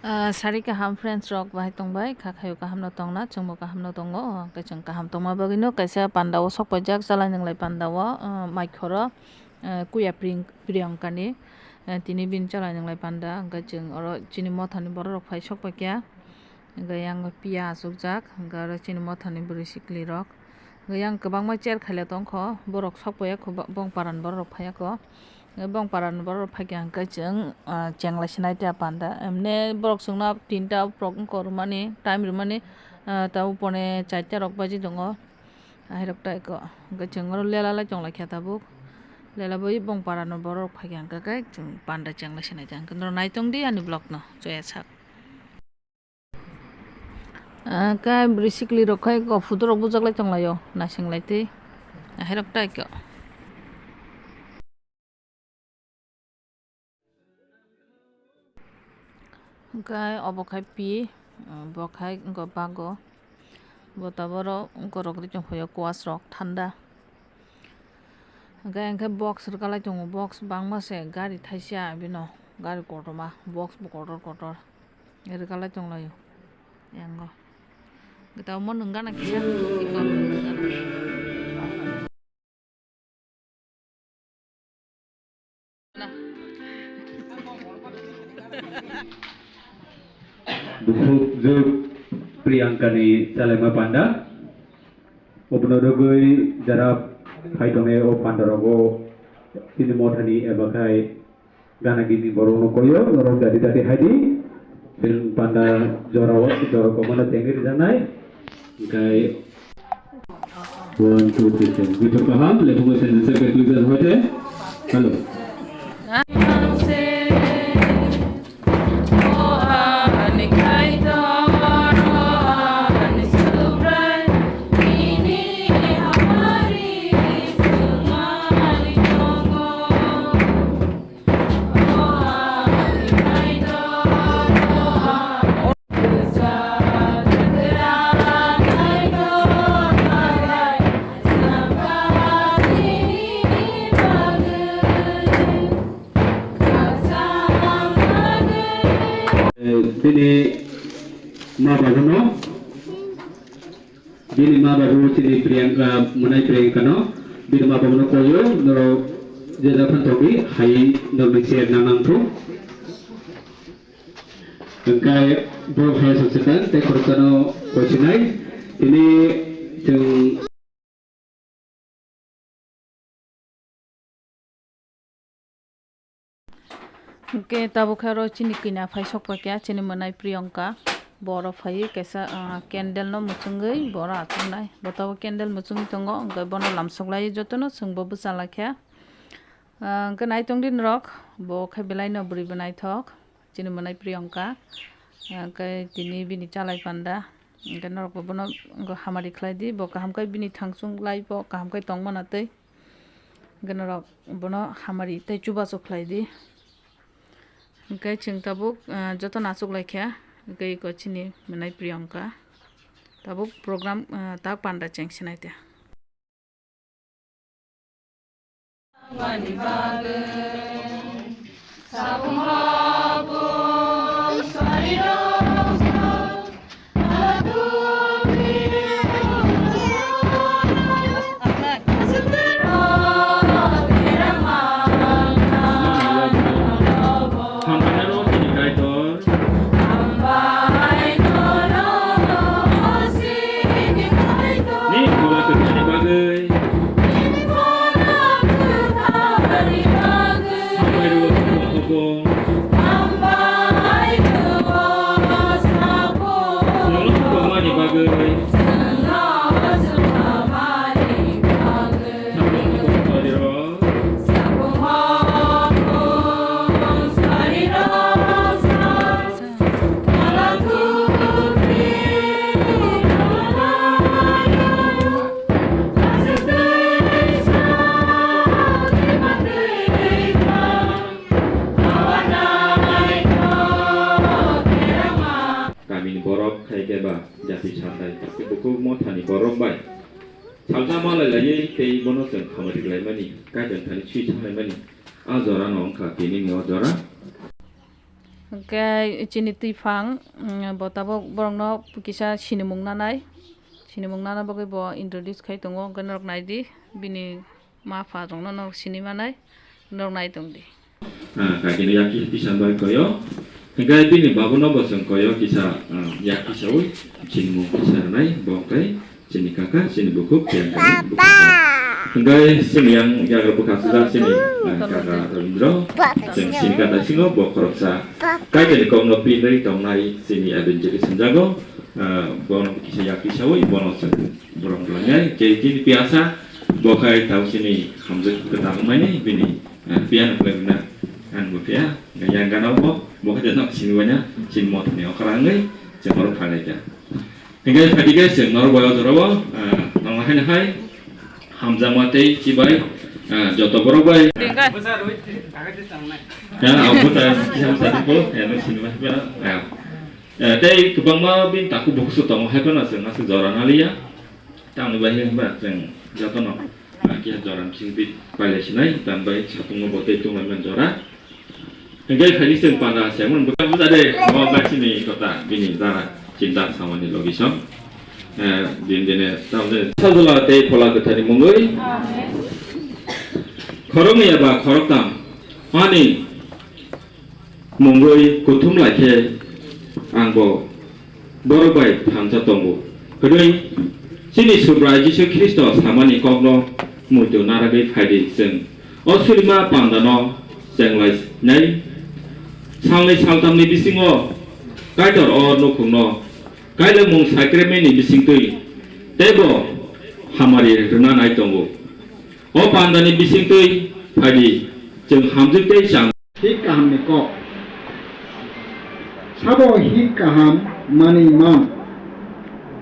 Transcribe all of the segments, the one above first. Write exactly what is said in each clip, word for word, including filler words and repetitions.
Ah, sari kaham friends rok, bahai tongbai, kha khayo kaham no tongna, chwngbo kaham no tongo, hwnkhe chwng kaham tongma bagwi no kaisa panda o sok paijak, chalai nwnglai panda o, ah, mai khoro, ah, kuya Priyanka ni, ah, tini bini chalai nwnglai panda, hwnkhe chwng oro chini motha ni borok rok phai sok paikha, hwnkhe yang piya achukjak, hwnkhe oro chini motha ni bwrwi sikli rok. Yang kwbangma chair khaila tongkho, borok sok paiya kho, bongparan borok phaiya kho. Bongparan borok phaikha hwnkhe chwng, ah, chenglai sinai ta panda. Emne borok chwngno tinta borok wngkha rwmani, time rwmani, ah, tabuk pone charta rok baji tongo. Ahirok tai kho. Hwnkhe chwng oro lela lai tonglaikha tabuk. Lela bai bongparan borok phaikha hwnkhe khe chwng panda chenglai sinai ta. Hwnkhe norok naitongdi ani vlog no, choya sak. Ah, khe bwrwi sikli rok khai kok photo rok bujak lai tong lai o, naising lai twi. Ahai rok tai kok. Hwnkhe obo khai pi, ah, bo khai wngkha bago. Bo taboro wngkha rok ri tong phai o, kuas rok thanda. Hwnkhe, hwnkhe box rwkalai tongo, box bangma se gari thaisa bino, gari kotorma, box bo kotor kotor rwkalai tonglaio yango. Gita omo nwng gana kisa. Bukhuk juk Priyanka ni chalaima panda. Obono rwgwi jara phai tongnai o panda rogo chini mothani eba khai gana gini borok no koyo norok dadi dadi hai di. Bini panda jora o jora komano tengwi rijaknai. Hwnkhe one, two, three, four. Bitor kaham, lephungo sentensa keklik jak hoite. Hello. Bini ma babuno, bini ma babu chini Priyanka, mwnai Priyanka no, bini ma babuno koyo, norok je japan tongdi, hai norok ni chair nang nang thung. Hwnkhe bo hai songsetan tei khoroksano koisinai, tini chwng. Hwnkhe tabuk khe oro chini kina phai sok paikha, chini mwnai Priyanka. Bo oro phaiwi kaisa, ah, candle no mwchwngwi bo oro achuknai. Bo tabuk candle mwchwngwi tongo, hwnkhe bono lamsok lai jotono chwngbo bwcha laikha. Ah, hwnkhe naitongdi norok, bo khe belai no bwrwi bo naithok. Chini mwnai Priyanka, hwnkhe tini bini chalai panda, hwnkhe norokbo bono wngkha hamari khlai di, bo kaham khe bini thangchung lai bo kaham khe tong mano tei, hwnkhe norok bono hamari tei chubachu khlai di, hwnkhe chwng tabuk, ah, jotono achuk lai kha, hwnkhe eko chini mwnai Priyanka tabuk program, ah, tak panda cheng sinai te. Hambai no chini Kaitor. Ni phola kwthani bagwi. Hambai rwo, Tongma Hobo. Nolo tongmani bagwi. Samung tongma riro. Kamini borok khai khe ba jati sanai, bukhuk mothani borok bai salsa malai laiwi tei bono chwng khamari laimani, Kaitor thani swi sanai mani. A jora no wngkha tini ni o jora. Hwnkhe chini twiphang, mm, bo tabuk borokno kisa sinimung nanai, sinimung nana bagwi bo introduce khai tongo, hwnkhe norok naidi, bini ma pha rokno norok sini manai, norok nai tongdi. Ah, kakini yak kisa bai koyo. Hingke bini babuno bo chwng koyo kisa, ah, yak kisaui chini mung kisa rwnai, bo hwnkhe chini kaka, chini bukhuk, chini bukhuk. Hingke chini yang yagra bwkha sida chini, ah, kaka Rabindra, chwng chini kata singo bo khoroksa. Kaitani kokno pinwi tongnai chini identity swnjago, ah, bono kisa yak kisaui bono chwng borok rwnai. Kei chini piyasa, bo khai tau chini hamjak kwtal wngmani bini. Ah, phiya no khlai rwna, ang bo phiya, yang gana bo, bo khe no sini wanya, sini mothani okra wngwi, chwng oro phalai kha. Hingke phaidi khe chwng norok bai o jora o, ah, nang hai hai, hamjakma tei chibai, ah, joto borok bai. Dengka. Ya, ang bo ta, kisa sa di ko, ya, no sini wanya, ya. Eh, tei kwbangma bini takhuk bukhuk se tongo, hai phano chwng aswk jora naliya. Tamni bai hwnba chwng jotono, ah, kisa jora bising twi pailai sinai, tambai satung no bo tei tunglaimani jora. Hingke khaini chwng panda se mun buka buka de, mo ba chini kota bini dara chinta samani logi song. Eh, din dine tamde sajla tei phola kwthani mungwi. Khoroknwi eba khoroktham ani mungwi kuthum lai khe ang bo borok bai thansa tongo. Hwnwi chini Subrai Jisu Khristo samani kokno muitu naragwi phaidi chwng o surima pandano chenglai nai. Salnwi saltamni bisingo Kaitor o nukhungno Kailaimung Sacrament ni bisingtwi teibo hamari rwna nai tongo. O pandani bisingtwi phaidi chwng hamjwk tei chang. Hik kahamni kok. Sabo hik kaham manwi man.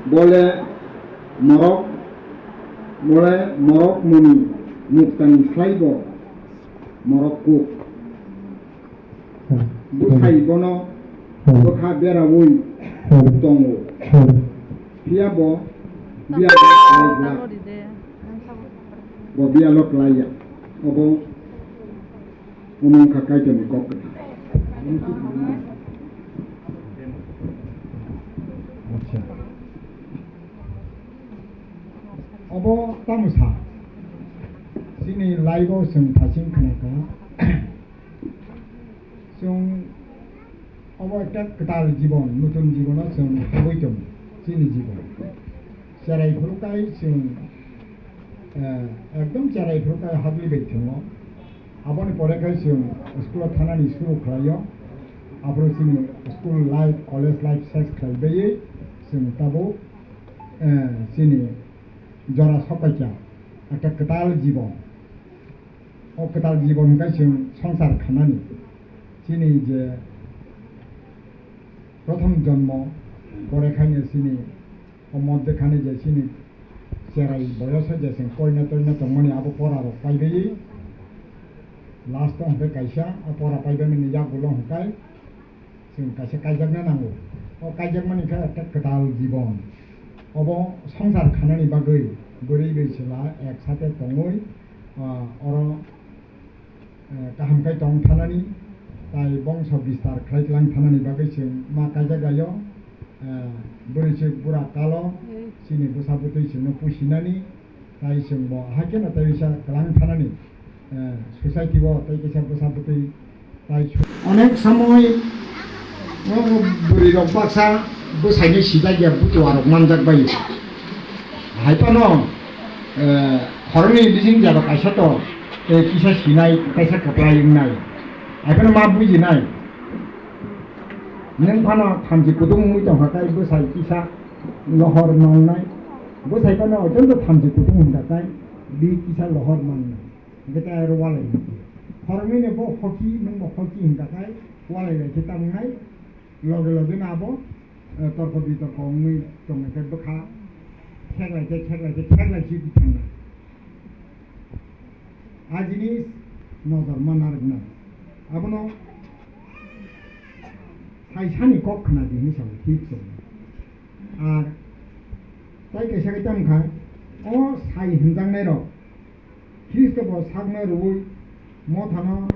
Bole morok, bole morok muni muktani slaibo morok kuk. Bwsai bono bwkha beraui tongo. Phiya bo biyalo klai glak. Bo biyalo klai ya. Obo Omo wngkha Kaitorni kok kwthar. Acha. Obo tamo sa? Chini live-o chwng thaching khnakha. Chwng Obo ekta kwtal jibon, nutun jibono chwng habwi tongo, chini jibon. Cherai phuru kai chwng, eh, ekdom cherai phuru kai habwi bai tongo. Aboni pore kai chwng school-o thanani suru khlaio. Aphuru chini school life, college life ses khlai baiwi chwng tabuk, eh, chini jora sopaikha, ekta kwtal jibon. O kwtal jibon hwnkhe chwng swngchar khanani. Chini je prothom jonmo, pore khaino chini o modde khani je chini cherai boyoso je chwng koina toina tongmani abo pora rok paibaiwi last o hwnkhe kaisa o pora paibamani yagulo hwnkhe Chwng kaisa kaijakna nango. O kaijakmani khe ekta kwtal jibon. Obo swngchar khanani bagwi bwrwi bai chwla ek sate tongwi, ah, oro, eh, kaham khai tong thanani, tai bongso bistar khlai tlang thanani bagwi chwng ma kaijak laio. Eh, bwrwi chwk bura kalo chini bwsa bwtwi chwngno pusinani, tai chwngbo haikhe no tai bisa kwlang thanani, eh, society o tai kisa bwsa bwtwi Onek samoi o bwrwi rok baksa bwsai ni sijak ya butua rok manjak bai. Hai phano, eh, khoroknwi bising jaba kaisa to, eh, kisa sinai, kaisa kwplai wngnai. Hai phano ma bujinai. Nwng phano thamchi kutung wngwi tongkha khe bwsai kisa lohor mangnai. Bwsai phano ochondo thamchi kutung wngkha khe bi kisa lohor mangnai. Hingke tai aro walai rw khe. Khoroknwi no bo hoki, nwng bo hoki hingka khai walai bai khe tamo nai, loge loge no abo, eh, torko bitorko wngwi tong khe bwkha theklai khe, theklai khe, theklai khe thangnai. A jinis nojor ma narwknai. Abono sai sani kok khna di hinwi sabo thik se. Ar tai kaisa khe tamo kha, o sai hwnjaknai rok Khristo bo sakno rwui mothano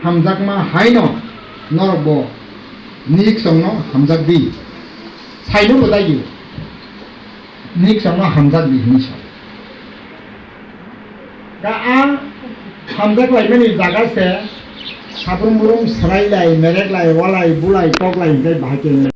hamjakma haino Norok bo Nixon no hamjak di. Saino bo dai di. Nixon no hamjak di hinwi sa. Da a hamjak lai mani jaga se sabrum brum srai lai, merek lai, walai, bulai, tok lai, hintai bahai khe.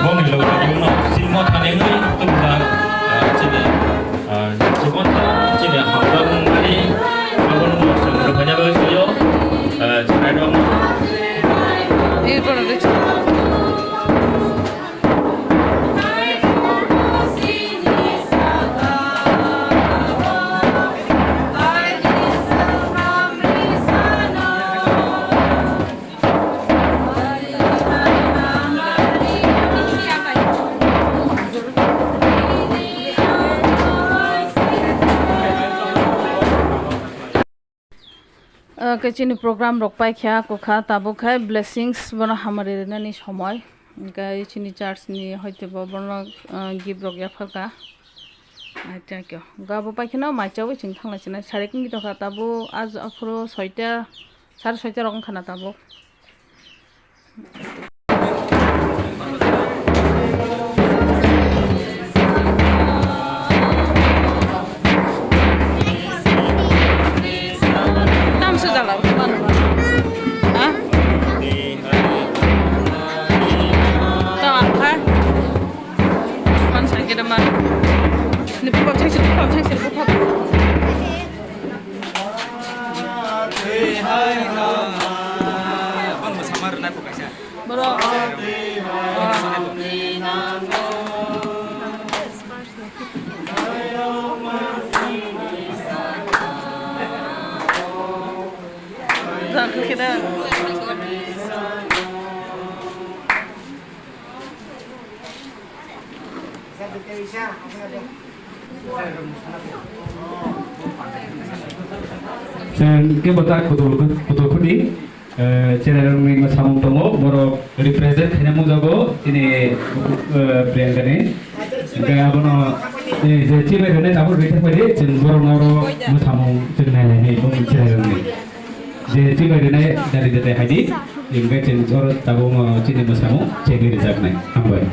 Boni logo no silmo thani wngwi tongmani, ah, chini, ah, chini hamjak wngmani, abono chwng rwphaina bagwi swiyo, ah, chwrairok. Ah, khe chini program rok paikha, kokha tabuk khai blessings bono hamari rinani somoi. Hwnkhe chini church ni hoite bo bono, ah, gift rok yapharkha. Ai, thank you. Hwnkhe abo paikheno mai chawi chwng thanglai sinai. Sari kung tongkha tabuk, ah, aphuru soita, sari soita rok wngkha na tabuk. Tamsa jala, ha? Tama, ha? Man sakit, man. Ini buka cek, buka cek, buka. Borok. Jang khe da. Chwng kebo ta kutul, kutul khudi, eh, chwrairokni mwsamung tongo, borok represent khaina mungjago chini, eh, Priyankani. Hwnkhe abono, eh, je chibai rwnai tabuk rwithak bai di, chwng borokno oro mwsamung chwng nai lainai bumung chwrairokni. Je chibai rwnai dari datai hai di, hwnkhe chwng oro tabuk, oh, chini mwsamung chegwi rwjaknai. Hambai.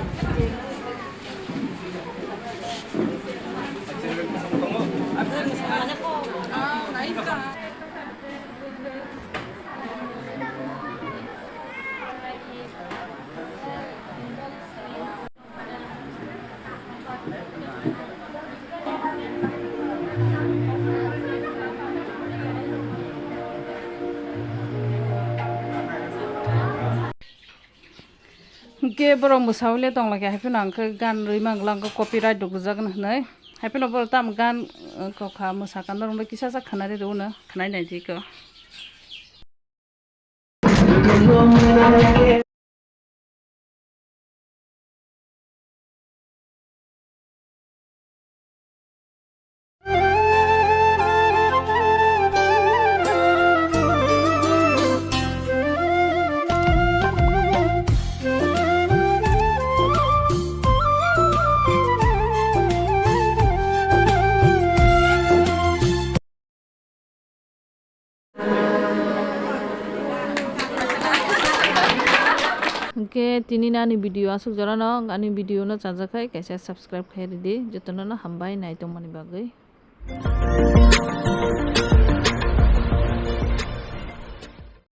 Hwnkhe borok mwsawi le tong lai kha, hai phano ang khe gan rwui mangla, ang khe copyright rok rijak hwnwi. Hai phano borok tamo gan, uh, kokha mwsa kha, norok bai kisa sa khwnari rw no, khwnai nai di kho. Hwnkhe tini ani video aswk jorano, ani video no chajakhai kaisa subscribe khai ridi, jotono no hambai nai tongmani bagwi.